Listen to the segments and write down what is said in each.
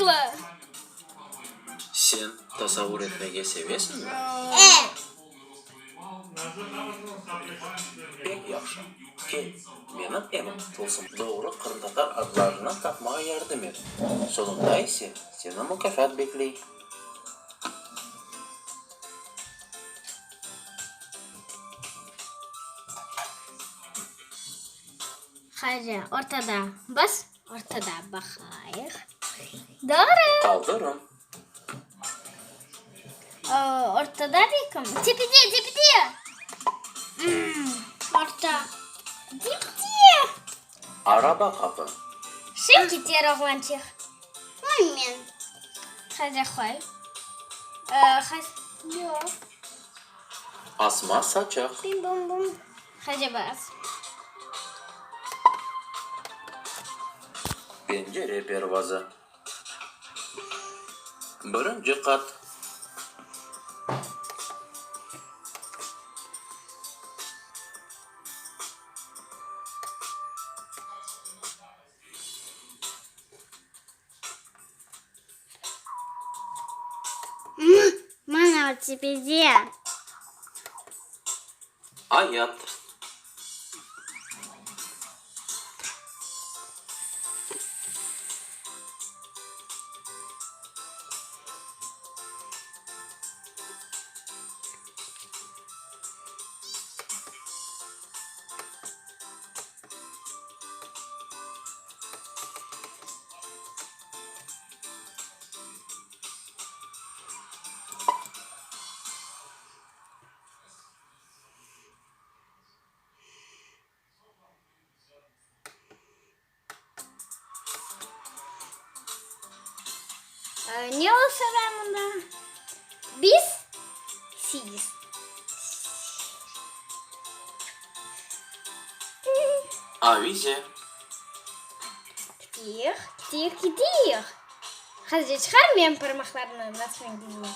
Hızlı. Sen tasavur etmege sevesiñmi? E. Pek yahşı. Kel, menim evim tılsım. Doğru qırımtatar adlarını tapmağa yardım et. Soñunda ise seni mukâfat bekley. Hacı, ortada. Bas, ortada baqayıq. Doğru. Qaldırım. Ortada bekim. Tepede, tepede. Orta. Tepede. Araba qapı. Şimdi keter oğlançıq. Men. Hacı, qoy. Yoq. Asma saçaq. Bim-bum-bum. Hacı, bas. Pencere pervazı. Birinci qat. Mana tepede. Ayat. Ne olsa ben bunda? Biz siz. Avize. Keteyik, keteyik, keteyik. Hadi çıqar menim parmaqlarımnı, nasıl men gizleyim.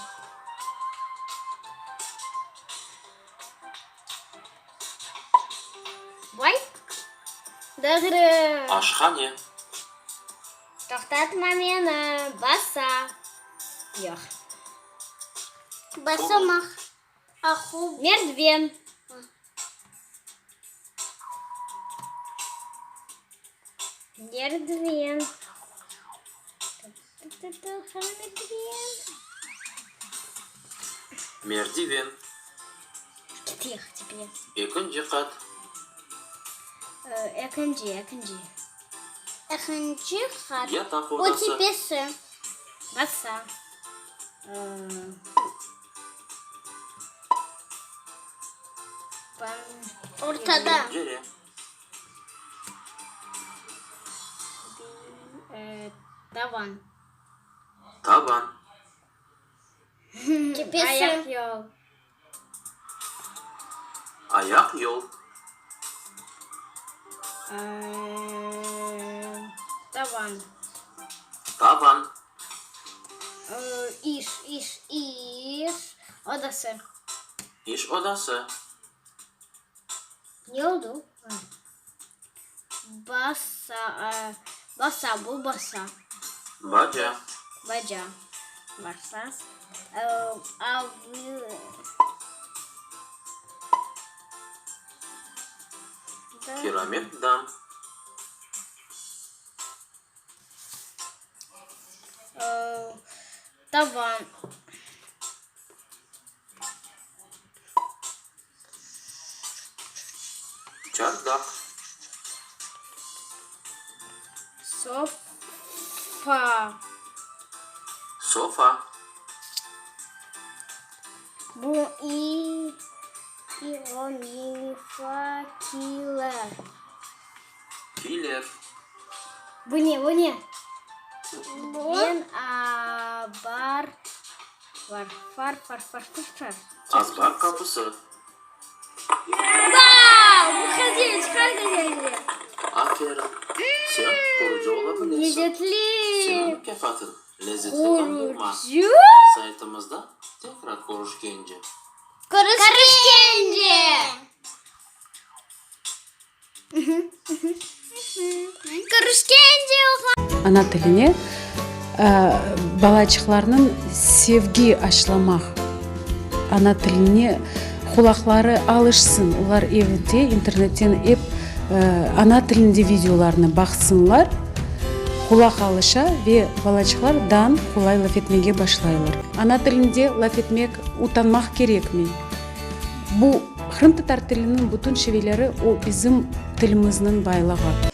Vay! Doğru. Aşhane. Toqtatma meni, basa. Yoq. Basamaq. Merdiven. Merdiven. Merdiven. Ekinci qat. Ekinci, ekinci. Ekinci qat. Yataq odası. O tepesi. Masa. Ortada. Pencere. Tavan. Tavan. Tepesi. Ayaq yol. Ayaq yol. Tavan. Tavan. İş, iş, iş odası. İş odası. Ne oldu? Basa, basa, bu basa. Baca. Baca. Basa. Keramik dam. Tavan. Çardaq. Sofa. Sofa. Bu i, i, o, mi, fa, kiler. Kiler. Bu ne, bu ne? Men, a, bar, var, far, far, far, far, far. Azbar qapısı. Vau! Bu hediye, çıqar hediye. Aferin! Sen qurucı ola bilesiñ. Lezzetli. Seniñ mukâfatın, lezzetli dondurma. Qurucı. Saytımızda tekrar körüşkence. Körüşkence. Körüşkence, oğlan. Ana tiline. Balaçıqlarnıñ sevgi aşlamaq ana tiline qulaqları alışsın, olar evde internetten ep ana tilinde videolarnı baqsınlar, qulaq alışa ve balaçıqlar dan qolay laf etmege başlaylar. Ana tilinde laf etmek utanmaq kerekmey. Bu qırımtatar tiliniñ bütün şiveleri o bizim tilimizniñ baylığı.